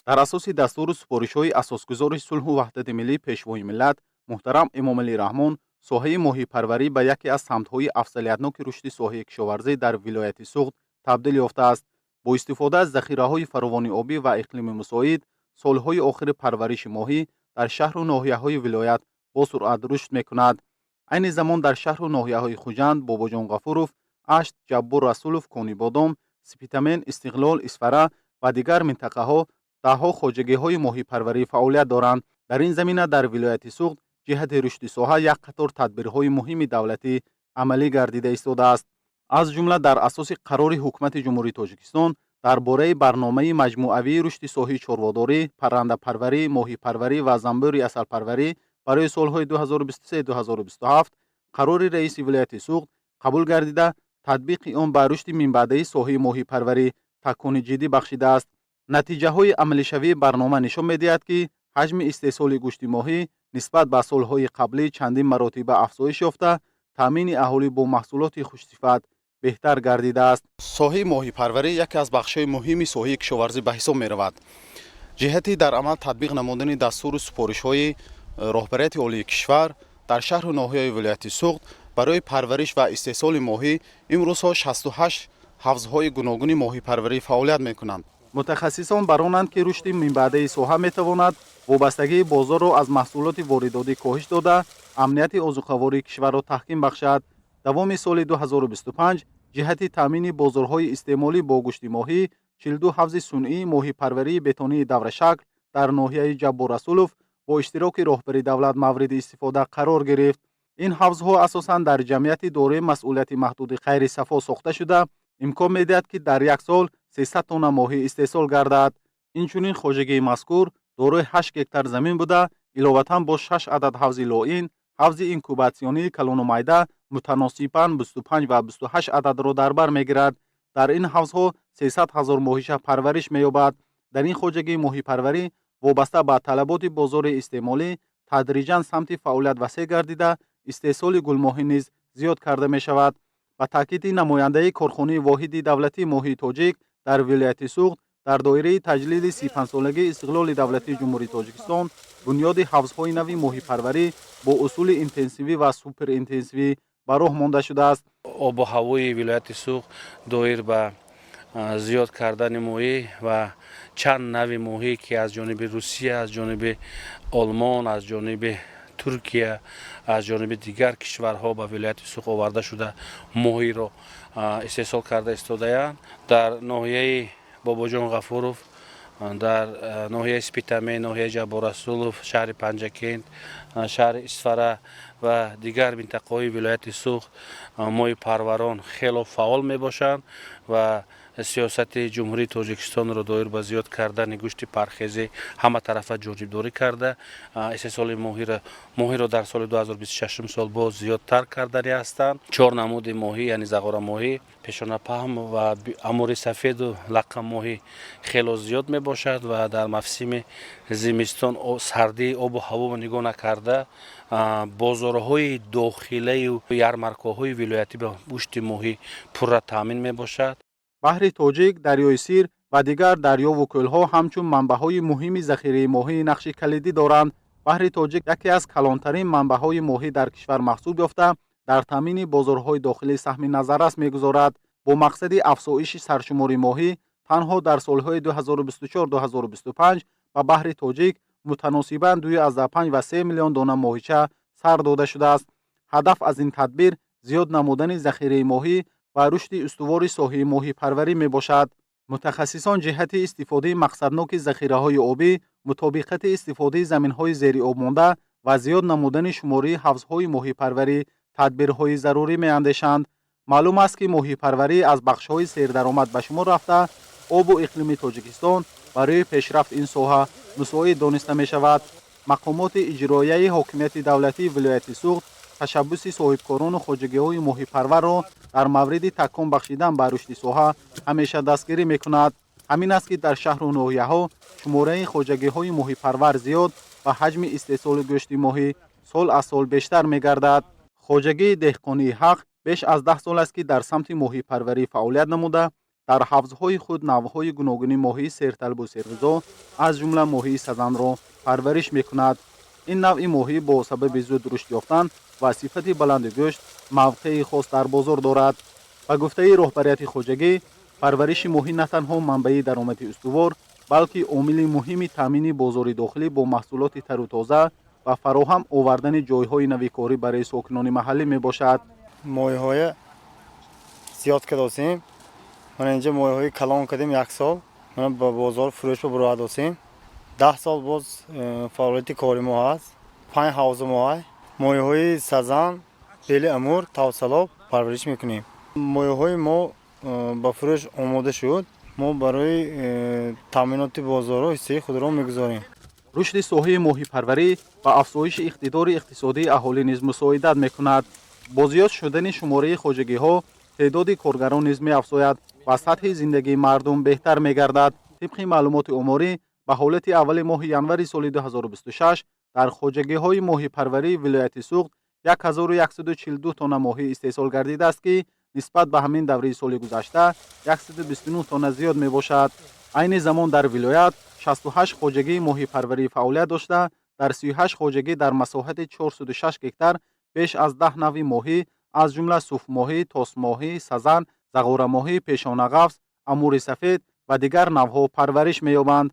Дар асоси дастуру супоришҳои Асосгузори сулҳу ваҳдати миллӣ, Пешвои миллат, муҳтарам Эмомалӣ Раҳмон, соҳаи моҳипарварӣ ба яке аз самтҳои афзалиятноки рушди соҳаи кишоварзӣ дар вилояти Суғд табдил ёфтааст. Бо истифода аз захираҳои фаровони обӣ ва иқлими мусоид, солҳои охири парвариши моҳӣ дар шаҳру ноҳияҳои вилоят бо суръат рушд мекунад. Айни замон дар шаҳру ноҳияҳои Хуҷанд, Бобоҷон Ғафуров, Ашт, Ҷаббор Расулов, Конибодом, Спитамен, Истиқлол, Исфара ва дигар минтақаҳо даҳҳо хоҷагиҳои моҳипарварӣ фаъолият доранд. Дар ин замина дар вилояти Суғд ҷиҳати рушди соҳа як қатор тадбирҳои муҳими давлатӣ амалӣ гардида истодааст. Аз ҷумла, дар асоси қарори Ҳукумати Ҷумҳурии Тоҷикистон дар бораи барномаи маҷмӯавии рушди соҳаи чорводорӣ, паррандапарварӣ, моҳипарварӣ ва занбӯри асалпарварӣ барои солҳои 2023-2027 қарори раиси вилояти Суғд қабул гардида, татбиқи он ба рушди минбаъдаи соҳаи моҳипарварӣ такони ҷиддӣ бахшидааст. Натиҷаҳои амалишавии барнома нишон медиҳад, ки ҳаҷми истеҳсоли гӯшти моҳӣ нисбат ба солҳои қаблӣ чандин маротиба афзоиш ёфта, таъмини аҳолӣ бо маҳсулоти хушсифат беҳтар гардидааст. Соҳаи моҳипарварӣ яке аз бахшҳои муҳими соҳаи кишоварзӣ ба ҳисоб меравад. Ҷиҳати дар амал татбиқ намудани дастуру супоришҳои роҳбарияти олии кишвар, дар шаҳру ноҳияи вилояти Суғд барои парвариш ва истеҳсоли моҳӣ имрӯзҳо 68 ҳавзҳои гуногуни моҳипарварӣ фаъолият мекунанд. Мутахассисон бар онанд, ки рушди минбаъдаи соҳа метавонад вобастагии бозорро аз маҳсулоти воридотӣ коҳиш дода, амнияти озуқавории кишварро таҳким бахшад. Давоми соли 2025 ҷиҳати таъмини бозорҳои истеъмолӣ бо гӯшти моҳӣ 42 ҳавзи сунъии моҳипарварии бетонии даврашакл дар ноҳияи Ҷаббор Расулов бо иштироки роҳбари давлат мавриди истифода қарор гирифт. Ин ҳавзҳо асосан дар ҷамъияти дорои масъулияти маҳдуди Хайри Сафо сохта шуда, имкон медиҳад, ки дар як сол 300 тонна моҳӣ истеҳсол гардад. Инчунин хоҷагии мазкур дорои 8 гектар замин буда, иловатан бо 6 адад ҳавзи лоин, ҳавзи инкубатсионии калону майда мутаносибан 25 ва 28 ададро дар бар мегирад. Дар ин ҳавзҳо 300 ҳазор моҳиша парвариш меёбад. Дар ин хоҷагии моҳипарварӣ вобаста ба талаботи бозори истеъмолӣ тадриҷан самти фаъолият васеъ гардида, истеҳсоли гулмоҳӣ низ зиёд карда мешавад. Ба таъкиди намояндаи корхонаи воҳиди давлатии моҳии тоҷик дар вилояти Суғд, дар доираи таҷлили 35-солагии истиқлоли давлатии Ҷумҳурии Тоҷикистон бунёди ҳавзҳои нави моҳипарварӣ бо усули интенсивӣ ва суперинтенсивӣ ба роҳ монда шудааст. Обу ҳавои вилояти Суғд доир ба зиёд кардани моҳӣ ва чанд нави моҳӣ, ки аз ҷониби Русия, аз ҷониби Олмон, аз ҷониби Туркия, аз ҷониби дигар кишварҳо ба вилояти Суғд оварда шуда, моҳиро истеҳсол карда истодаянд. Дар ноҳияи Бобоҷон Ғафуров, дар ноҳияи Спитамен, ноҳияи Ҷаббор Расулов, шаҳри Панҷакент, шаҳри Исфара ва дигар минтақаҳои вилояти Суғд моҳипарварон хело фаъол мебошанд ва сиёсати Ҷумҳурии Тоҷикистонро доир ба зиёд кардани гӯшти пархезӣ ҳаматарафа ҷонибдорӣ карда, истеҳсоли моҳиро дар соли 2026 сол боз зиёдтар кардани ҳастанд. Чор намуди моҳӣ, яъне зағорамоҳӣ, пешонапаҳм ва амури сафеду лақамоҳӣ хело зиёд мебошад ва дар мавсими зимистон сардии обу ҳаворо нигоҳ накарда, бозорҳои дохилаю ярмаркаҳои вилоятӣ ба гӯшти моҳӣ пурра таъмин мебошад. Баҳри Тоҷик, дарёи Сир ва дигар дарёву кӯлҳо ҳамчун манбаъҳои муҳими захираи моҳӣ нақши калидӣ доранд. Баҳри Тоҷик яке аз калонтарин манбаъҳои моҳӣ дар кишвар маҳсуб ёфта, дар таъмини бозорҳои дохилӣ саҳми назаррас мегузорад. Бо мақсади афзоиши саршумори моҳӣ танҳо дар солҳои 2024-2025 ба баҳри Тоҷик мутаносибан 2,5 ва 3 миллион дона моҳича сар дода шудааст. Ҳадаф аз ин тадбир зиёд намудани захираи моҳӣ ва рушди устувори соҳаи моҳипарварӣ мебошад. Мутахассисон ҷиҳати истифодаи мақсадноки захираҳои обӣ, мутобиқати истифодаи заминҳои зериоб монда ва зиёд намудани шумораи ҳавзҳои моҳипарварӣ тадбирҳои зарурӣ меандешанд. Маълум аст, ки моҳипарварӣ аз бахшҳои сердаромад ба шумор рафта, обу иқлими Тоҷикистон барои пешрафт ин соҳа мусоид дониста мешавад. Мақомоти иҷроияи ҳокимияти давлатии вилояти Суғд ташаббуси соҳибкорону хоҷагиҳои моҳипарварро дар мавриди такон бахшидан ба рушди соҳа ҳамеша дастгирӣ мекунад. Ҳамин аст, ки дар шаҳру ноҳияҳо шумораи хоҷагиҳои моҳипарвар зиёд ва ҳаҷми истеҳсоли гӯшти моҳӣ сол аз сол бештар мегардад. Хоҷагии деҳқонии Ҳақ беш аз 10 сол аст, ки дар самти моҳипарварӣ фаъолият намуда, Дар ҳавзҳои худ навъҳои гуногуни моҳии серталабу серғизо, аз ҷумла моҳии сазанро парвариш мекунад. Ин навъи моҳӣ бо сабаби зуд рушд ёфтан ва сифати баланди гӯшт мавқеи хос дар бозор дорад. Ба гуфтаи роҳбарияти хоҷагӣ, парвариши моҳӣ на танҳо манбаи даромади устувор, балки омили муҳими таъмини бозори дохилӣ бо маҳсулоти тару тоза ва фароҳам овардани ҷойҳои нави корӣ барои сокинони маҳаллӣ мебошад. Моҳиҳоя зиёд кардосем. Мана инҷа моҳиҳои калон кардем, як сол мана ба бозор фурӯш ба буроадосем. 10 сол боз фаъолияти кори мо ҳаст. Панҷ ҳавза мо ҳай. Моҳиҳои сазан, бели Амур, тавсалоб парвариш мекунем. Моҳиҳои мо ба фурӯш омода шуд. Мо барои таъминоти бозорҳо ҳиссаи худро мегузорем. Рушди соҳаи моҳипарварӣ ба афзоиши иқтидори иқтисодии аҳолӣ низ мусоидат мекунад. Бо зиёд шудани шумораи хоҷагиҳо теъдоди коргарон низ меафзояд ва сатҳи зиндагии мардум беҳтар мегардад. Тибқи маълумоти оморӣ, ба ҳолати аввали моҳи январи соли 2026 дар хоҷагиҳои моҳипарварии вилояти Суғд 1142 тонна моҳӣ истеҳсол гардидааст, ки нисбат ба ҳамин давраи соли гузашта 129 тонна зиёд мебошад. Айни замон дар вилоят 68 хоҷагии моҳипарварӣ фаъолият дошта, дар 38 хоҷагӣ дар масоҳати 406 гектар беш аз 10 навъи моҳӣ, аз ҷумла суфмоҳӣ, тосмоҳӣ, сазан, зағорамоҳӣ, пешонағафз, амури сафед ва дигар навъҳо парвариш меёбанд.